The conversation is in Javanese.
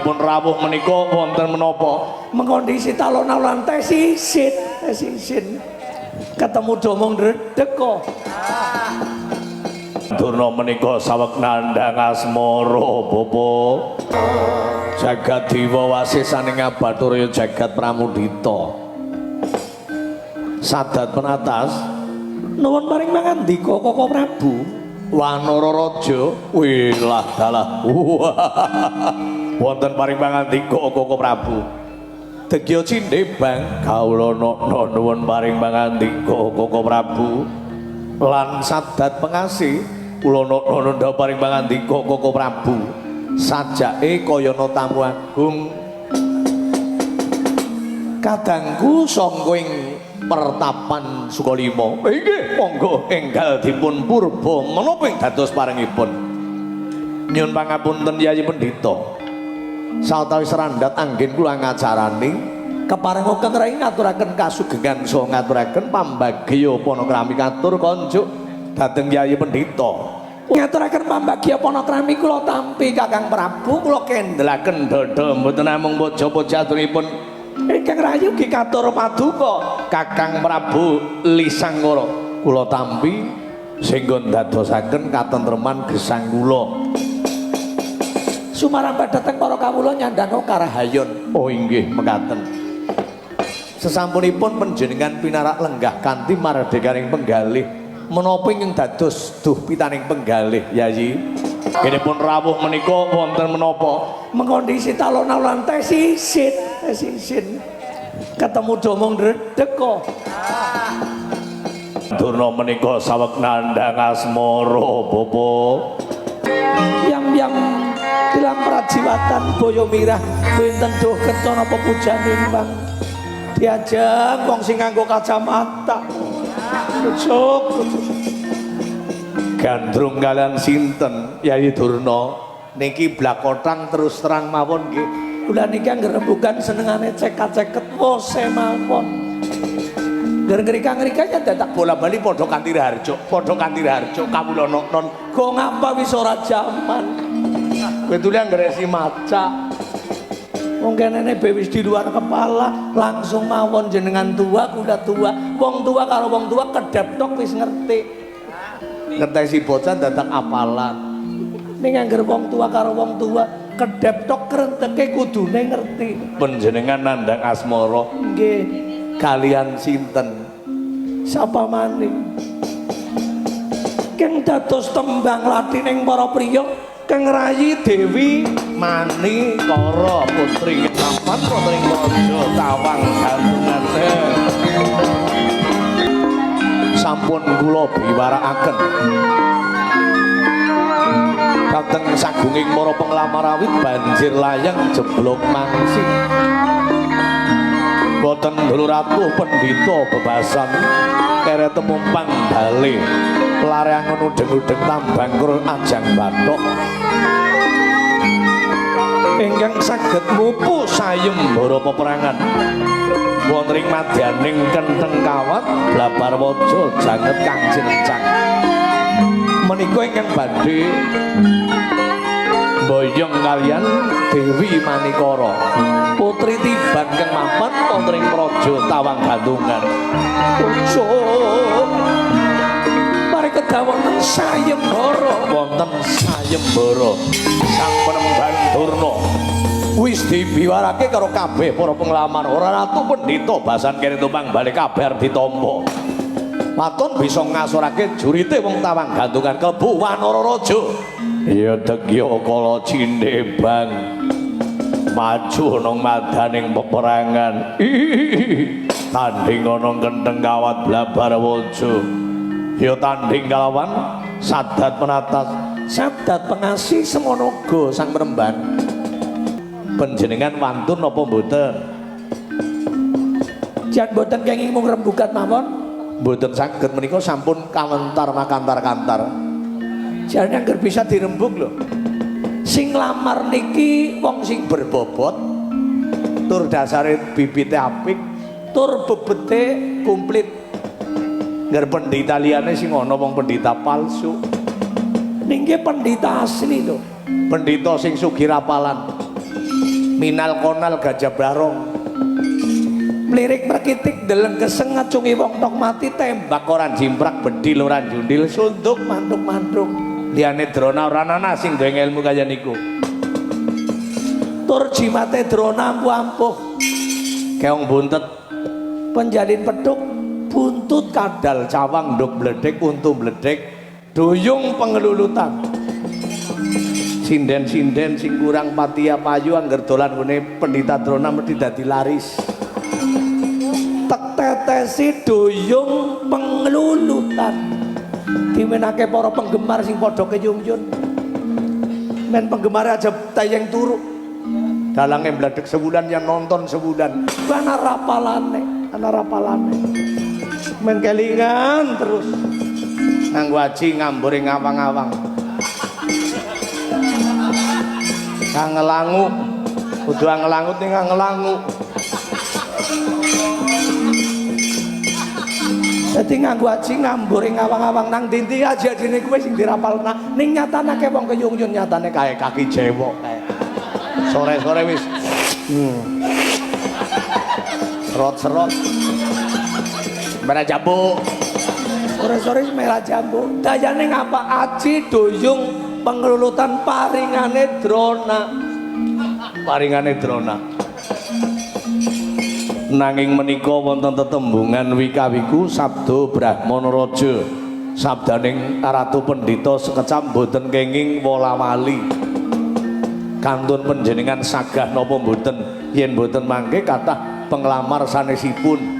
Pun rawuh menika wonten menapa? Mengkondisi talon-alon tes isin, tes isin. Ketemu domong ndredeg kok. Durna menika saweg nandhang asmara bapa. Jagat Dewa wasisaning Abathara jagat Pramudita. Sadat penatas Nuwun paring pangandika Koko Prabu. Wanara Raja wilah dalah. Wonten paring pangandika Koko Prabu. Degya cindhe bang kawula nokno nuwun paring pangandika Koko Prabu. Lan sadat pengasih kula nokno nundha paring pangandika Koko Prabu. Sajake kayana tamu agung kadangku sangka ing pertapan Sukalima. Inggih, monggo enggal dipun purba menapa ing dados parengipun. Nyuwun pangapunten Yayi Pendhita. Sawetawis randhat anggen kula ngacarani keparenga keng rai ngaturaken kasugengan saha ngaturaken pambagya panakrami katur konjuk dhateng Yayi Pendhita. Ngaturaken pambagya panakrami kula tampi Kakang Prabu, kula Kendelaken dada mboten namung poja-poja aturipun ingkang rayu ugi katur paduka Kakang Prabu Lisangkara kula tampi sehingga ndadosaken katentreman gesang kula. Sumarambah dhateng para kawula nyandhana karahayon. Oh inggih mekaten. Sesampunipun panjenengan pinarak lenggah kanthi mardekaning penggalih menapa ingkang dados duh pitaning penggalih Yayi? Kene pun rawuh menika wonten menapa? Mengkondisi talon-alon tes isin, tes isin. Ketemu domong ndredeg kok. Durna menika saweg nandhang asmara bapa. Yam-yam tilam prajiwatan boyo mirah winten duh kencana pepujaning bang. Diajeng wong sing nganggo kacamata. Kucuk, kucuk. Gandrung kalian sinten Yayi Durna? Niki blakotang terus terang mawon nggih. Kula niki angger rembugan senengane cekat-ceket wose mawon. Ngger ngrika-ngrika ya dadak bola-bali padha kanthi raharjo, padha kanthi raharjo kawula non. Go ngapa wis ora jaman. Kowe tuli anggere si maca. Wong kenene be wis di luar kepala, langsung mawon jenengan tua, kula tua. Wong tua karo wong tua kedep tok wis ngerti. Ngetesi bocah dadak apalan. Ning angger wong tua karo wong tua kedep tok krenteke kudune ngerti. Panjenengan nandhang asmara Nggih, kalian sinten? Sapa maning? Keng dados tembang latining para priya Kang Rayi Dewi Manikara putri papan putri raja Tawang Gantungan. Sampun kula biwarakaken dhateng sagunging para penglamar awit banjir layang jeblok mangsi. Boten dulur ratu pendhita bebasan kere temumpang bale larangan udeng-udeng tambang kur ajang bathok ingkang saged mupu sayembara peperangan wonten ing madyaning kentheng kawat blabar waja janget kang cinencang menika ingkang badhe boyong kalian Dewi Manikara putri Tiban kang mapan wonten ing praja Tawang Gantungan. Ucuk. Mari kedah wonten sayembara. Wonten sayembara Sang Penemban Durna wis dibiwarake karo kabeh para penglamar ora ratu pendhita basan kene tumpang bali kabar ditampa waton bisa ngasorake jurite wong Tawang Gantungan klebu Wanara Raja. Ya degya kala cindhe bang maju nang madaning peperangan tanding ana kentheng kawat blabar waja ya tanding kalawan sadat penatas Sadat pengasih semono uga Sang Penemban. Panjenengan wantun apa mboten? Jan mboten kenging mung rembugan mawon. Mboten saged menika sampun kawentar makantar-kantar. Jan angger bisa dirembug lho. Sing lamar niki wong sing berbobot tur dasare bibite apik tur bebete komplit. Ngger pendhita liyane sing ana wong pendhita palsu. Niki pendhita asli lho. Pendhita sing sugih rapalan. Minal konal gajah barong. Mlirik merkitik deleng geseng ngacungi wong tok mati tembak ora jimprak bedil ora jundil sunduk mantuk-mantuk. Liyane Drona ora ana sing duwe ilmu kaya niku. Tur jimate Drona ampuh-ampuh. Keong buntet penjalin petuk buntut kadal cawang nduk bledek untu bledek duyung pengelulutan. Sinden-sinden sing kurang patia payu angger dolan ngene Pendhita Drona mesti dadi laris. Tek tetesi duyung pengelulutan. Dimenake para penggemar sing padha keyung-yun. Men penggemar aja tayang turu. Dalange bledek sebulan yang nonton sebulan. Ana rapalane, ana rapalane. Men kelingan terus. Nganggo aji ngambur ing awang-awang. Kangelangu, kudu angelangut ning angelangu. Dadi nganggo aji ngambur ing awang-awang nang ndi-ndi aji-ajine kuwi sing dirapalna. Ning nyatane akeh wong keyung-yun nyatane kae kaki jewok kae. Sore-sore wis serot-serot. Merah jambu. Sore-sore merah jambu. Dayane ngapa aji duyung pengelulutan paringane Drona. Paringane Drona. Nanging menika wonten tetembungan wikawiku sabda Brahmana Raja. Sabdaning Ratu Pendhita sekecap mboten kenging wola-wali. Kantun panjenengan sagah napa mboten? Yen mboten mangke kathah penglamar sanesipun.